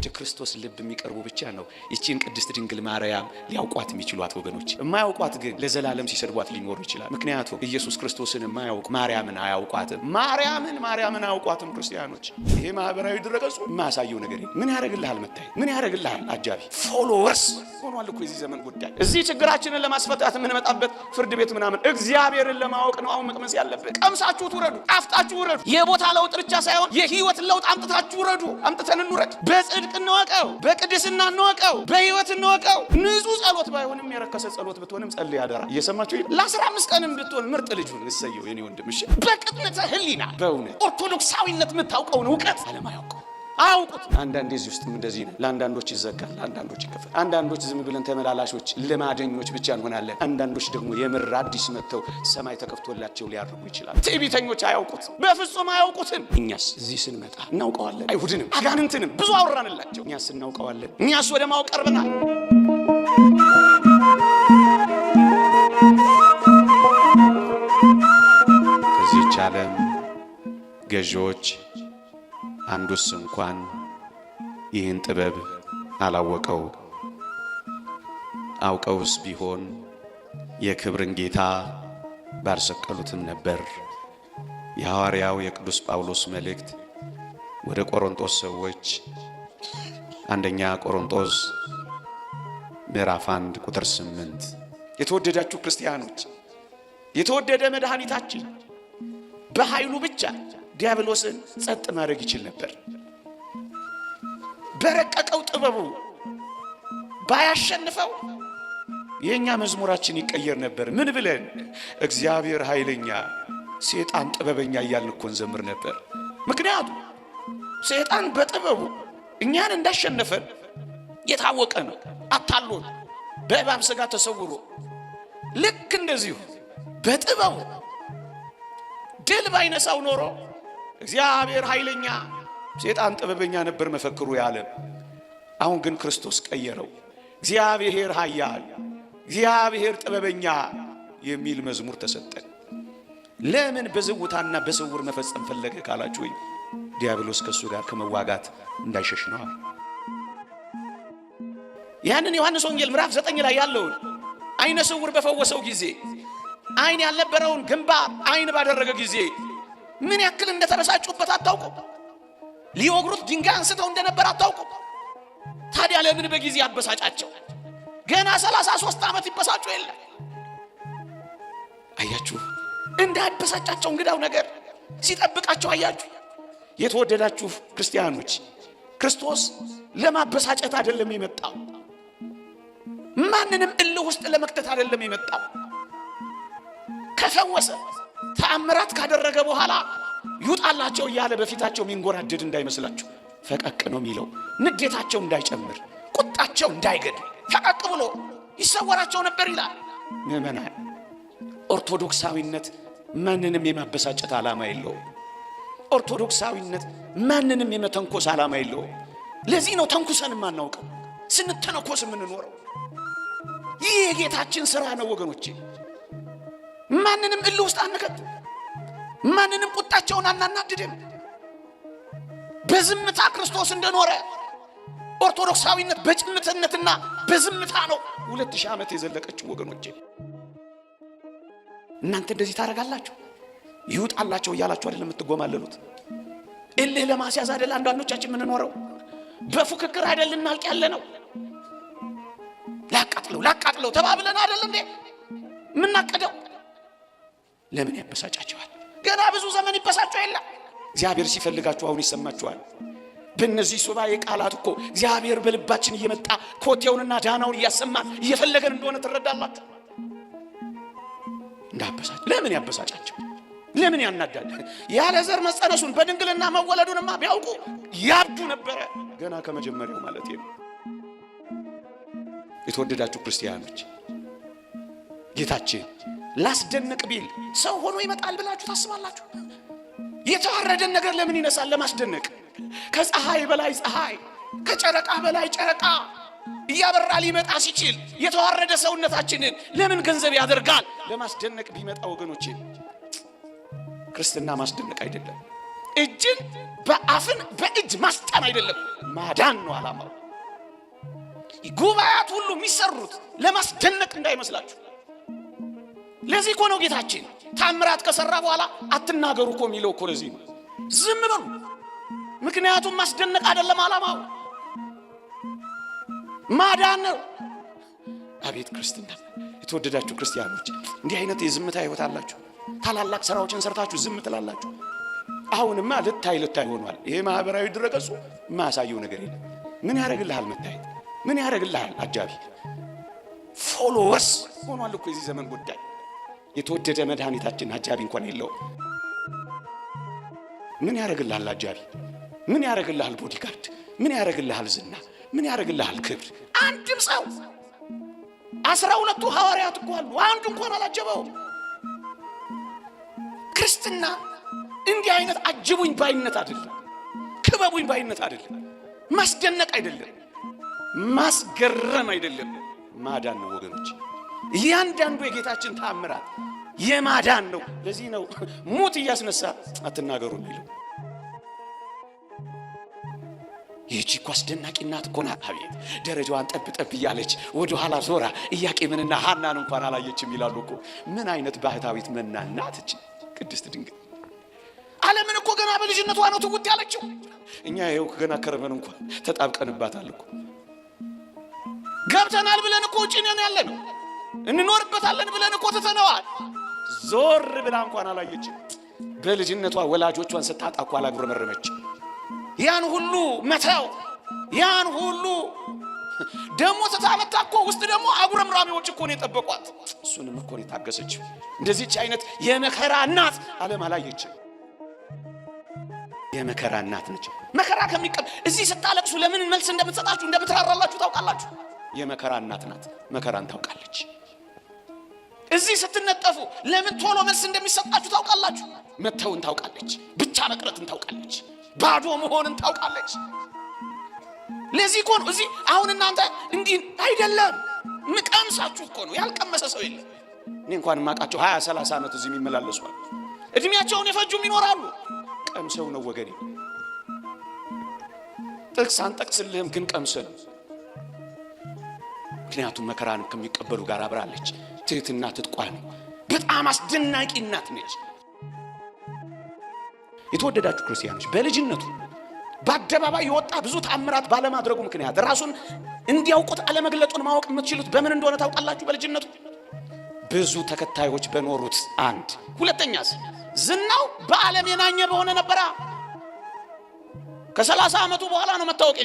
ወደ ክርስቶስ ልብ የሚቀርቡ ብቻ ነው ይቺን ቅድስት ድንግል ማርያም ሊያውቋት የሚችሏት ወገኖች። የማያውቋት ግን ለዘላለም ሲሰድቧት ሊኖሩ ይችላል። ምክንያቱም ኢየሱስ ክርስቶስን የማያውቁ ማርያምን አያውቋትም። ማርያምን ማርያምን አያውቋትም ክርስቲያኖች። ይሄ ማህበራዊ ድረገጹ የማያሳየው ነገር ምን ያደርግልሃል? መታይ ምን ያደርግልሃል? አጃቢ followers ሆኗል እኮ የዚህ ዘመን ጉዳይ። እዚህ ችግራችንን ለማስፈታት የምንመጣበት ፍርድ ቤት ምናምን እግዚአብሔርን ለማወቅ ነው አሁን መቅመስ ያለብን። ቀምሳችሁት ውረዱ፣ ጣፍጣችሁ ውረዱ። የቦታ ለውጥ ብቻ ሳይሆን የህይወት ለውጥ አምጥታችሁ ውረዱ። አምጥተን እንውረድ። በጽድቅ እንወቀው፣ በቅድስና እንወቀው፣ በህይወት እንወቀው። ንጹህ ጸሎት ባይሆንም የረከሰ ጸሎት ብትሆንም ጸልይ አደራ። እየሰማችሁ ለ15 ቀንም ብትሆን ምርጥ ልጅ ሁን። እሰየው የኔ ወንድም። እሺ፣ በቅጥነተ ህሊና በእውነት ኦርቶዶክሳዊነት የምታውቀውን እውቀት አለማያውቀው አያውቁት። አንዳንዴ እዚህ ውስጥም እንደዚህ ነው። ለአንዳንዶች ይዘጋል፣ ለአንዳንዶች ይከፈታል። አንዳንዶች ዝም ብለን ተመላላሾች ልማደኞች ብቻ እንሆናለን። አንዳንዶች ደግሞ የምር አዲስ መጥተው ሰማይ ተከፍቶላቸው ሊያርጉ ይችላል። ትዕቢተኞች አያውቁት፣ በፍጹም አያውቁትም። እኛስ እዚህ ስንመጣ እናውቀዋለን። አይሁድንም አጋንንትንም ብዙ አወራንላቸው። እኛስ እናውቀዋለን። እኛስ ወደ ማወቅ ቀርበናል። ከዚህች ዓለም ገዢዎች አንዱስ እንኳን ይህን ጥበብ አላወቀው። አውቀውስ ቢሆን የክብርን ጌታ ባልሰቀሉትም ነበር። የሐዋርያው የቅዱስ ጳውሎስ መልእክት ወደ ቆሮንቶስ ሰዎች አንደኛ ቆሮንቶስ ምዕራፍ 1 ቁጥር 8። የተወደዳችሁ ክርስቲያኖች፣ የተወደደ መድኃኒታችን በኃይሉ ብቻ ዲያብሎስን ጸጥ ማድረግ ይችል ነበር። በረቀቀው ጥበቡ ባያሸንፈው የእኛ መዝሙራችን ይቀየር ነበር። ምን ብለን? እግዚአብሔር ኃይለኛ፣ ሴጣን ጥበበኛ እያልን እኮ እንዘምር ነበር። ምክንያቱም ሴጣን በጥበቡ እኛን እንዳሸነፈን የታወቀ ነው። አታሎን በእባብ ሥጋ ተሰውሮ ልክ እንደዚሁ በጥበቡ ድል ባይነሳው ኖሮ እግዚአብሔር ኃይለኛ ሴጣን ጥበበኛ ነበር መፈክሩ ያለ። አሁን ግን ክርስቶስ ቀየረው። እግዚአብሔር ኃያል እግዚአብሔር ጥበበኛ የሚል መዝሙር ተሰጠን። ለምን በዝውታና በስውር መፈጸም ፈለገ ካላችሁ፣ ዲያብሎስ ከእሱ ጋር ከመዋጋት እንዳይሸሽ ነው። ያንን ዮሐንስ ወንጌል ምዕራፍ 9 ላይ ያለውን አይነ ስውር በፈወሰው ጊዜ፣ አይን ያልነበረውን ግንባር አይን ባደረገ ጊዜ ምን ያክል እንደተበሳጩበት አታውቁም። ሊወግሩት ድንጋይ አንስተው እንደነበር አታውቁም። ታዲያ ለምን በጊዜ አበሳጫቸው? ገና 33 ዓመት ይበሳጩ የለ። አያችሁ፣ እንዳያበሳጫቸው እንግዳው ነገር ሲጠብቃቸው አያችሁ። የተወደዳችሁ ክርስቲያኖች፣ ክርስቶስ ለማበሳጨት አይደለም የመጣው። ማንንም እልህ ውስጥ ለመክተት አይደለም የመጣው። ከፈወሰ፣ ተአምራት ካደረገ በኋላ ይውጣላቸው እያለ በፊታቸው የሚንጎራደድ እንዳይመስላችሁ። ፈቀቅ ነው የሚለው። ንዴታቸው እንዳይጨምር፣ ቁጣቸው እንዳይገድ ፈቀቅ ብሎ ይሰወራቸው ነበር ይላል። ምዕመናን፣ ኦርቶዶክሳዊነት ማንንም የማበሳጨት ዓላማ የለውም። ኦርቶዶክሳዊነት ማንንም የመተንኮስ ዓላማ የለውም። ለዚህ ነው ተንኩሰን የማናውቀው፣ ስንተነኮስ የምንኖረው። ይህ የጌታችን ሥራ ነው ወገኖቼ። ማንንም እልህ ውስጥ አንከትም። ማንንም ቁጣቸውን አናናድድም። በዝምታ ክርስቶስ እንደኖረ ኦርቶዶክሳዊነት በጭምትነትና በዝምታ ነው 2000 ዓመት የዘለቀችው ወገኖቼ። እናንተ እንደዚህ ታደርጋላችሁ፣ ይውጣላቸው እያላችሁ አይደለም የምትጎማለሉት። እልህ ለማስያዝ አይደል አንዳንዶቻችን የምንኖረው። በፉክክር አይደል እናልቅ ያለ ነው። ላቃጥለው ላቃጥለው ተባብለን አይደል እንዴ የምናቀደው? ለምን ያበሳጫቸዋል? ገና ብዙ ዘመን ይበሳጩ የለ። እግዚአብሔር ሲፈልጋችሁ አሁን ይሰማችኋል። በእነዚህ ሱባኤ ቃላት እኮ እግዚአብሔር በልባችን እየመጣ ኮቴውንና ዳናውን እያሰማን እየፈለገን እንደሆነ ትረዳላችሁ። እንዳበሳጭ ለምን ያበሳጫቸው? ለምን ያናዳል? ያለ ዘር መጸነሱን በድንግልና መወለዱንማ ቢያውቁ ያብዱ ነበረ፣ ገና ከመጀመሪያው ማለት ነው። የተወደዳችሁ ክርስቲያኖች፣ ጌታችን ላስደንቅ ቢል ሰው ሆኖ ይመጣል ብላችሁ ታስባላችሁ? የተዋረደን ነገር ለምን ይነሳል? ለማስደነቅ። ከፀሐይ በላይ ፀሐይ፣ ከጨረቃ በላይ ጨረቃ እያበራ ሊመጣ ሲችል የተዋረደ ሰውነታችንን ለምን ገንዘብ ያደርጋል? ለማስደነቅ ቢመጣ ወገኖቼ፣ ክርስትና ማስደነቅ አይደለም። እጅን በአፍን በእጅ ማስጫን አይደለም፣ ማዳን ነው ዓላማው። ጉባኤያት ሁሉ የሚሰሩት ለማስደነቅ እንዳይመስላችሁ። ለዚህ እኮ ነው ጌታችን ታምራት ከሰራ በኋላ አትናገሩ እኮ የሚለው እኮ ለዚህ ነው። ዝም በሉ። ምክንያቱም ማስደነቅ አይደለም ዓላማው፣ ማዳን ነው። አቤት ክርስትና! የተወደዳችሁ ክርስቲያኖች እንዲህ አይነት የዝምታ ህይወት አላችሁ። ታላላቅ ስራዎችን ሰርታችሁ ዝም ትላላችሁ። አሁንማ ልታይ ልታይ ሆኗል። ይሄ ማህበራዊ ድረገጹ የማያሳየው ነገር የለም። ምን ያደርግልሃል መታየት? ምን ያደርግልሃል አጃቢ? followers ሆኗል እኮ የዚህ ዘመን ጉዳይ። የተወደደ መድኃኒታችን አጃቢ እንኳን የለውም። ምን ያደርግልሃል አጃቢ? ምን ያደርግልሃል bodyguard? ምን ያደርግልሃል ዝና? ምን ያደርግልሃል ክብር? አንድም ሰው 12ቱ ሐዋርያት እኮ አሉ፣ አንዱ እንኳን አላጀበውም። ክርስትና እንዲህ አይነት አጅቡኝ ባይነት አይደለም፣ ክበቡኝ ባይነት አይደለም፣ ማስደነቅ አይደለም፣ ማስገረም አይደለም፣ ማዳን ነው ወገኖች። እያንዳንዱ የጌታችን ታምራት የማዳን ነው። ለዚህ ነው ሙት እያስነሳ አትናገሩ የሚለው። ይህቺ እኮ አስደናቂ እናት እኮ ናት። አቤት ደረጃዋን ጠብ ጠብ እያለች ወደ ኋላ ዞራ ኢያቄምንና ሐናን እንኳን አላየችም ይላሉ እኮ። ምን አይነት ባህታዊት መናን ናት እቺ ቅድስት ድንግል! ዓለምን እኮ ገና በልጅነቷ ነው ትውት ያለችው። እኛ ይኸው ገና ከረመን እንኳን ተጣብቀንባታል እኮ። ገብተናል ብለን እኮ ውጭ ነን ያለ ነው። እንኖርበታለን ብለን እኮ ትተነዋል። ዞር ብላ እንኳን አላየችም። በልጅነቷ ወላጆቿን ስታጣ እኮ አላጉረመረመች። ያን ሁሉ መተው ያን ሁሉ ደግሞ ስታመታ እኮ ውስጥ ደግሞ አጉረምራሚዎች እኮ ነው የጠበቋት። እሱንም እኮ ነው የታገሰችው። እንደዚች አይነት የመከራ እናት ዓለም አላየችም። የመከራ እናት ነች። መከራ ከሚቀብ እዚህ ስታለቅሱ ለምን መልስ እንደምትሰጣችሁ እንደምትራራላችሁ ታውቃላችሁ። የመከራ እናት ናት። መከራን ታውቃለች። እዚህ ስትነጠፉ ለምን ቶሎ መልስ እንደሚሰጣችሁ ታውቃላችሁ። መተውን ታውቃለች። ብቻ መቅረትን ታውቃለች። ባዶ መሆንን ታውቃለች። ለዚህ እኮ ነው እዚህ አሁን እናንተ እንዲህ አይደለም ምቀምሳችሁ እኮ ነው። ያልቀመሰ ሰው የለም። እኔ እንኳን የማውቃቸው 20 30 ዓመት እዚህ የሚመላለሱ አሉ። እድሜያቸውን የፈጁም ይኖራሉ። ቀምሰው ነው ወገኔ። ጥቅስ አንጠቅስልህም ግን ቀምሰ ነው። ምክንያቱም መከራን ከሚቀበሉ ጋር አብራለች። ትህትና ትጥቋ ነው። በጣም አስደናቂ እናት ነች። የተወደዳችሁ ክርስቲያኖች በልጅነቱ በአደባባይ የወጣ ብዙ ተአምራት ባለማድረጉ ምክንያት ራሱን እንዲያውቁት አለመግለጡን ማወቅ የምትችሉት በምን እንደሆነ ታውቃላችሁ? በልጅነቱ ብዙ ተከታዮች በኖሩት አንድ፣ ሁለተኛስ ዝናው በዓለም የናኘ በሆነ ነበራ። ከ30 ዓመቱ በኋላ ነው መታወቅ